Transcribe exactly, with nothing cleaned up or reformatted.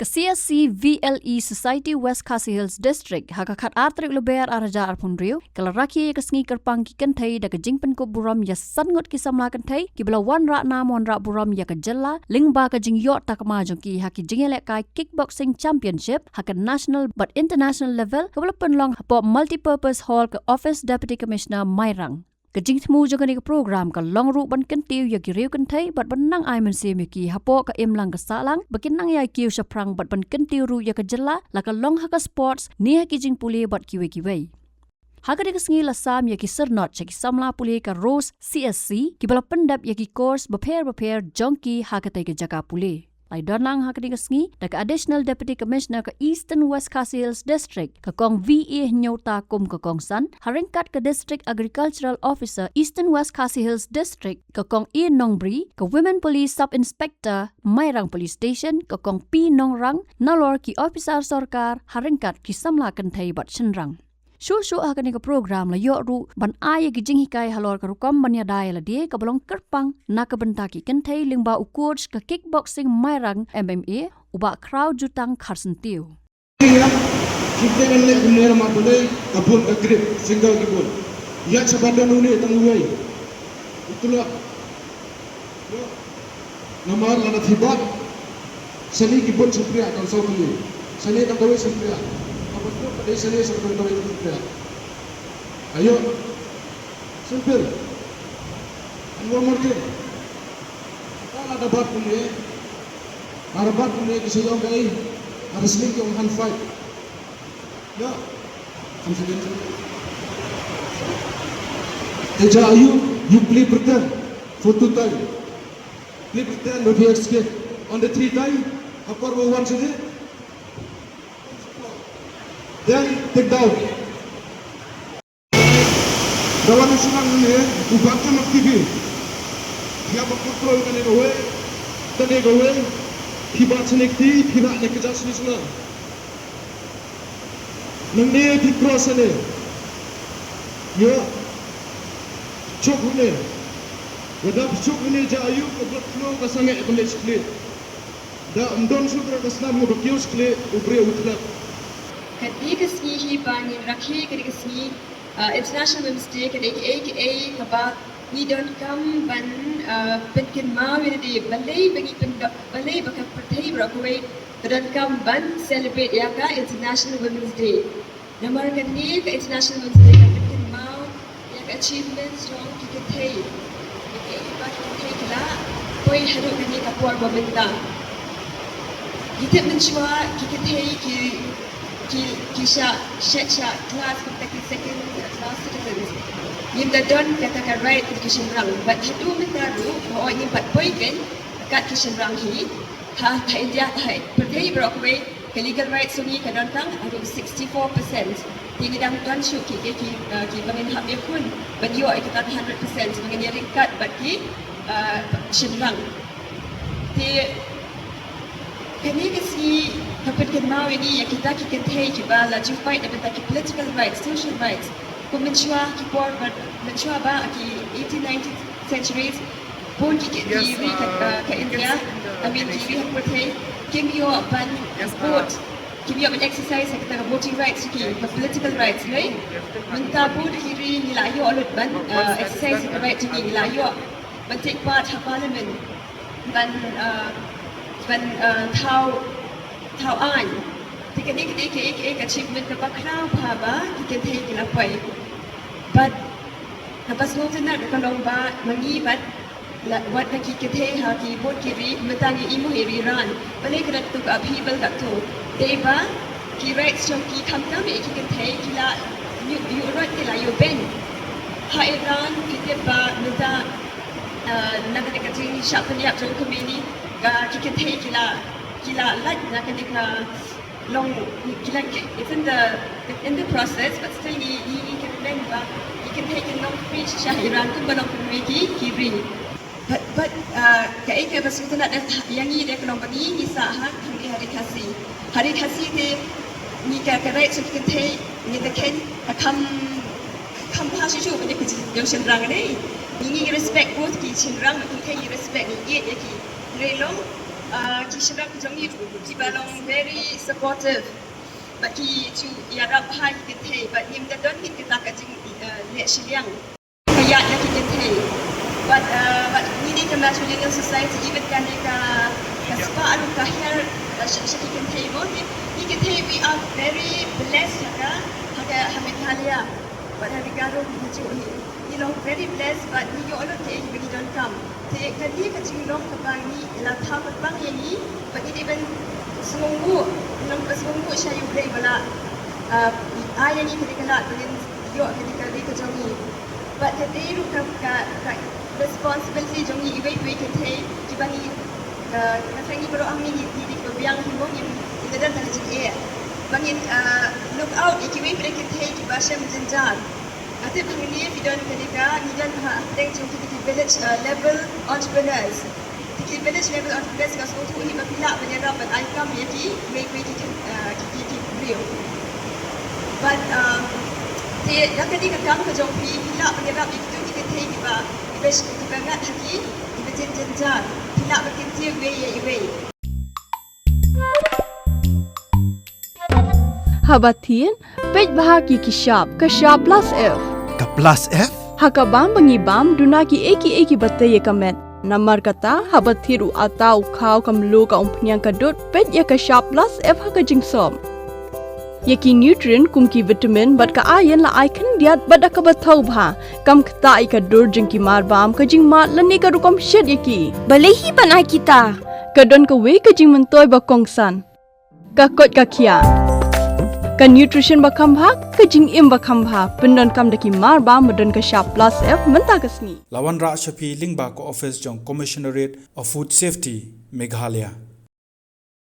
Ka C S C V L E Society West Khasi Hills District, ha ka khatar tarik Lber arhajar arphew hynriew, ka la rakhe ïa ka sngi kyrpang ki kynthei da ka jingpynkup burom ïa san ngut ki samla kynthei, kiba la wanrah nam wanrah burom ïa ka jylla, lyngba ka jingïoh takma jong ki ha ki jingïalehkai kickboxing championship, ha ka national bad international level, kaba la pynlong hapoh Multipurpose Hall ka Office Deputy Commissioner Mairang. Ka jingthmu jong kane ka program ka long ruh ban kyntiew ïa ki riew kynthei bad ban nang ai mynsiem ïa ki hapoh ka imlang ka sahlang, ba kin nang ïai kiew shaphrang bad ban kyntiew ruh ïa ka jylla, la ka long ha ka sports, ne ha ki jingpule bad kiwei kiwei. Ha kane ka sngi la sam ïa ki syrnod sha ki samla pule ka Rose C S C, kiba la pyndep ïa ki course bapher bapher jong ki ha katei ka jaka pule. La ïadon lang ha kane ka sngi da ka Additional Deputy Commissioner ka Eastern West Khasi Hills District, ka Kong V A Hynñiewta kum ka kongsan, ha ryngkat ka District Agricultural Officer Eastern West Khasi Hills District, ka Kong A Nongbri, ka Women Police Sub Inspector Mairang Police Station, ka Kong P Nongrang, nalor ki officer sorkar, ha ryngkat ki samla kynthei bad shynrang. Shuh shuh ha kane ka program la ïoh ruh ban ai ïa ki jinghikai halor ka rukom ban ïada ïa lade kaba long kyrpang na ka bynta ki kynthei lyngba u coach ka kickboxing Mairang M M A, u Bah Khrawjutang Kharsyntiew. Ki teng ne ne ma pule ka bun ka grip single ki bun. Ïa sa ban don une tang uwei. Itulah. Namar lada phi bat, sani ki bun sympriah kan saw phi. Sani tang kawei sympriah. Ka bun ka dei sani sa tang kawei sympriah. Ayo. Simple. And one more thing. Lada bat phi, lada bat phi ki sa ïong kai, lada sling ki ong hand fight. Yo. Come again. Teja, you, you play pretend for two time. Play pretend with your escape. On the three time, upper one side. Then take down. Rawan shulang ne, u batu nak T V. Dia ba control kane kawei, kane kawei. Phi bat sini kti, phi bat ne kejas ni shulang. Nangne phi cross ne. Yo. Chok ne. Wada chok ne ja ayu ka blood flow ka sangeh ka leh split. Da ym don shuh ka snam nga ba kiew skle u briew u tlak. Kane ka sngi hi ba ngin rakhe kane ka sngi, ah, International Women's Day, kane kaei kaei kaba ngi donkam ban, ah, pynkynmaw ïa lade, balei ba ngi pyn, balei ba ka pyrthei baroh kawei ka donkam ban celebrate ïa ka International Women's Day. Namar kane ka International Women's Day ka pynkynmaw ïa ka achievements jong ki kynthei. Ïa kiba ki kynthei ki la poi haduh kane ka por ba mynta. Ngi tip mynshuwa ki kynthei ki, ki, ki shah, shah, shah class kumta ki second class citizens. Ngim da don kata ka right kum ki shynrang. Bad haduh mynta ruh, hooid ngim pat poi kein kat ki shynrang hi. Ha, ha India, ha pyrthei baroh kawei, ka legal rights jong ngi ka don tang haduh sixty-four percent. Te ngi dang don shuh ki, ki, ki, uh, kiba ngin hap ïakhun ban ïoh ïa kita ka hundred percent ba ngin ïaryngkat bad ki, uh, shynrang. Te kane ka sngi ka pynkynmaw ïa ngi ïa kita ki kynthei kiba la ju fight na bynta ki political rights, social rights. Kum mynshuwa ki por ba, mynshuwa ba ki eighteen, nineteenth centuries, bun ki, ki, ki ri ka, ka, ka India, I mean, ki ri ha pyrthei, kim ïoh ban vote, kim ïoh ban exercise ha kita ka voting rights ki, ka political rights, right? Mynta bun ki ri ngi la ïoh lut ban, uh, exercise ka right jong ngi, ngi la ïoh ban take part ha parliament, ban, uh, ban, uh, thaw, thaw aiñ. Te kane ka dei kaei kaei ka achievement kaba khraw bha ba ki kynthei ki la poi. Bad kaba sngewtynnat ka long ba ma ngi bad la, wat la ki kynthei ha ki bun ki ri, mynta ngi ïohi ri Iran. Balei ka don katu ka upheaval katu? Dei ba ki rights jong ki khamtam ïa ki kynthei ki la ïoh, ïoh rot, ki la ïoh ban. Ha Iran phi tip ba mynta, ah, na kane ka jingshah pynïap jong u Khomeini, ka, ki kynthei ki la, ki la lait na kane ka long, ki la, it's in the, in the process, but still ngi, ngi, ngi kyrmen ba ki kynthei kin long free shisha ha Iran kumba long kumne ki, ki ri. Bad, bad, ah, kaei kaba sngewtynnat ïa ngi dei ka long ba ngi, ngi sah ha, hangne ha Ri Khasi. Ha Ri Khasi te ngi ka, ka rights jong ki kynthei ngi da kheiñ ka kham, kham bha shuh shuh ban ïa ki jong shynrang ne. Ngi, ngi respect both ki shynrang bad ki kynthei, ngi respect, ngi ïeit ïa ki. Hynrei long Ah, ki shnong jong ngi kiba long very supportive. Bad ki ju ïarap ha ki kynthei, bad ngim da don kata ka jing, ah, leh shiliang. Ka ïaid ïa ki kynthei. Bad, ah, bad ngi dei ka Matrilineal Society, even kane ka, ka spah ruh ka her, ah, sha, sha ki kynthei mo. Ngi, ngi kynthei, we are very blessed ha ka, ha ka, ha Meghalaya. Bad ha Meghalaya ruh ngi ju hi. Ngi long very blessed, bad ngi ïoh lut kaei ba ngi donkam. Te kane ka jinglong kaba ngi la thaw kyrpang ïa ngi, bad ngi dei ban sngewnguh, ngi long ba sngewnguh sha U Blei ba la, ah, ai ïa ngi kane ka lad ba ngin ïoh kane ka dei ka jong ngi. Bad ka dei ruh ka, ka, ka responsibility jong ngi iwei pa iwei kynthei, kiba ngi, ah, ka ngi baroh hangne ngi, ngi dei kiba biang hi mo, ngi, ngi da don tang ka jingeh. Ba ngin, ah, look out ïa kiwei pa iwei kynthei kiba shem jynjar. Nga tip hangne phi don kane ka, ngi don ha, hapdeng jong kita ki village, uh, level entrepreneurs. Kita ki village level entrepreneurs, nga sngewthuh hi ba phi lah ban ïarap ban ai kam ïa kiwei kiwei ki, uh, ki, ki, ki briew. Bad, um, te da kane ka kam ka jong phi, phi lah ban ïarap ïa kito ki kynthei kiba, kiba, kiba ngat ha ki, kiba jin jynjar. Phi lah ban kyntiew iwei ïa iwei. Haba thied, peit bha ki ki shap, ka shap plus F. Ka plus F? Ha ka bam ba ngi bam, duna kiei kiei kiba tei ïa ka met. Namar kata, haba thied u atta u khaw ka mluh ka umphniang ka dud, peit ïa ka shap plus F ha ka jingsop. Ïa ki nutrient kum ki vitamin bad ka iron la ai khyndiat bad da kaba thaw bha. Kam ktah ïa ka dur jong ki mar bam, ka jingmad lane ka rukom shet ïa ki. Balei hi ban ai kita? Ka don kawei ka jingmyntoi ba kongsan. Ka koit ka khiah. Ka nutrition ba kham bha, ka jingim ba kham bha, pyndonkam da ki mar bam ba don ka shap plus F mynta ka sngi. La wanrah sha phi lyngba ka office jong Commissionerate of Food Safety, Meghalaya.